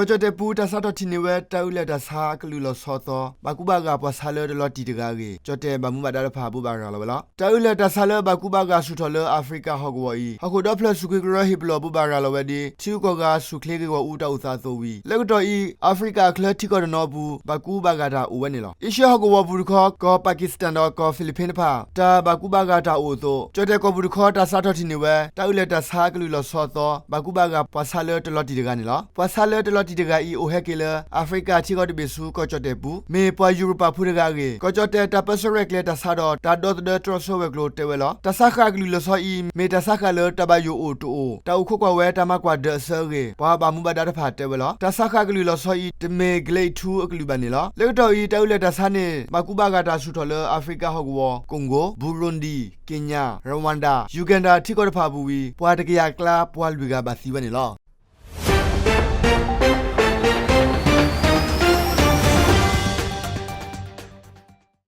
ကီၢ်ကၠီၣ်တဲၣ်ပူၤ တၢ်စးထီၣ်ထံၣ်န့ၢ်ဝဲ တၢ်အုၣ်လၢာ်တၢ်ဆါအကလုာ်လီၤဆီအသီ ဘၣ်ကူဘၣ်ဂာ်ပှၤဆါလၢတလီၤတံၢ်တဂၤအဂ့ၢ် ကၠီၣ်တဲၣ်ဘၣ်မူဘၣ်ဒါတဖၣ် ဘိးဘၣ်ရၤလီၤဝဲလီၤ. တၢ်အုၣ်လၢာ်တၢ်ဆါလၢဘၣ်ကူဘၣ်ဂာ်ဆူၣ်ထီၣ်လၢ အၤဖရံကၤဟီၣ်ကဝီၤအံၤ ဟီၣ်ခိၣ်ဒီဖျၢၣ်စူၢ်က့ၤကရၢဟ့ၣ်ပလီၢ်ဘိးဘၣ်ရၤလီၤဝဲဒ် ထံဂုၤကီၢ်ဂၤစူၣ်ချ့ဂ့ၢ်ဂီၢ်အူတၢ်အိၣ်သးအသိးဝံၤ လၢကတီၢ်အံၤ အၤဖရံကၤအချၢထံကီၢ်တနီၤအပူၤ ဘၣ်ကူဘၣ်ဂာ်တၢ်အိၣ်ဝဲန့ၣ်လီၤ. အ့ရှၢၣ်ဟီၣ်ကဝီၤပူၤတခီ ကီၢ်ပၣ်ကံၣ်စတၣ်ဒီးကီၢ်ဖံးလံးပ့ၣ်တဖၣ် တၢ်ဘၣ်ကူဘၣ်ဂာ်တၢ်အိၣ်အသိး ကၠီၣ်တဲၣ်ကီၢ်ပူၤတခီ တၢ်စးထီၣ်ထံၣ်န့ၢ်ဝဲ တၢ်အုၣ်လၢာ်တၢ်ဆါအကလုာ်လီၤဆီအသီ ဘၣ်ကူဘၣ်ဂာ်ပှၤဆါလၢတလီၤတံၢ်တဂၤန့ၣ်လီၤ. ပှၤဆါလၢတလီၤတံၢ်တဂၤအံၤ အိၣ်ဟဲက့ၤလၢ အၤဖရံကၤထံကီၢ်တဘ့ၣ်ဆူ ကီၢ်ကၠီၣ်တဲၣ်ပူၤ မ့ၢ်ပှၤယူရပၤဖိတဂၤအဂ့ၢ် ကီၢ်ကၠီၣ်တဲၣ်တၢ်ပၢဆှၢရဲၣ်ကျဲၤတၢ်ဆါဒီး တၢ်ဒီသဒၢတြီဆၢဝဲၤကျိၤတဲဝဲလီၤ. တၢ်ဆါဃာ်အကလုာ်လီၤဆီအံၤ မ့ၢ်တၢ်ဆါဃာ်လၢတၢ်ဘၣ်ယိၣ်အိၣ်တအိၣ် တၢ်အိၣ်ခိးကွၢ်ဝဲတၢ်မၤကွၢ်ဒၢးအဆၢအဂ့ၢ် ပှၤဘၣ်မူဘၣ်ဒါတဖၣ်တဲဝဲလီၤ. တၢ်ဆါဃာ်အကလုာ်လီၤဆီအံၤ တမ့ၢ် Grade two အကလုာ်ဘၣ်န့ၣ်လီၤ. လၢကတီၢ်အံၤ တၢ်အုၣ်လၢာ်တၢ်ဆါန့ၣ် ဘၣ်ကူဘၣ်ဂာ်တၢ်ဆူၣ်ထီၣ်လၢ အၤဖရံကၤဟီၣ်ကဝီၤ ကီၣ်ဂိၣ်, ဘူၣ်ရူၣ်ဒံၣ်, က့ၣ်ညၣ်, ရဝၣ်ဒၤ, ယူၤကၣ်ဒၤထံကီၢ်တဖၣ်အပူၤဝံၤ ပှၤတကယၤအကျါ ပှၤလွံၢ်ဂၤဘၣ်သံဝဲန့ၣ်လီၤ.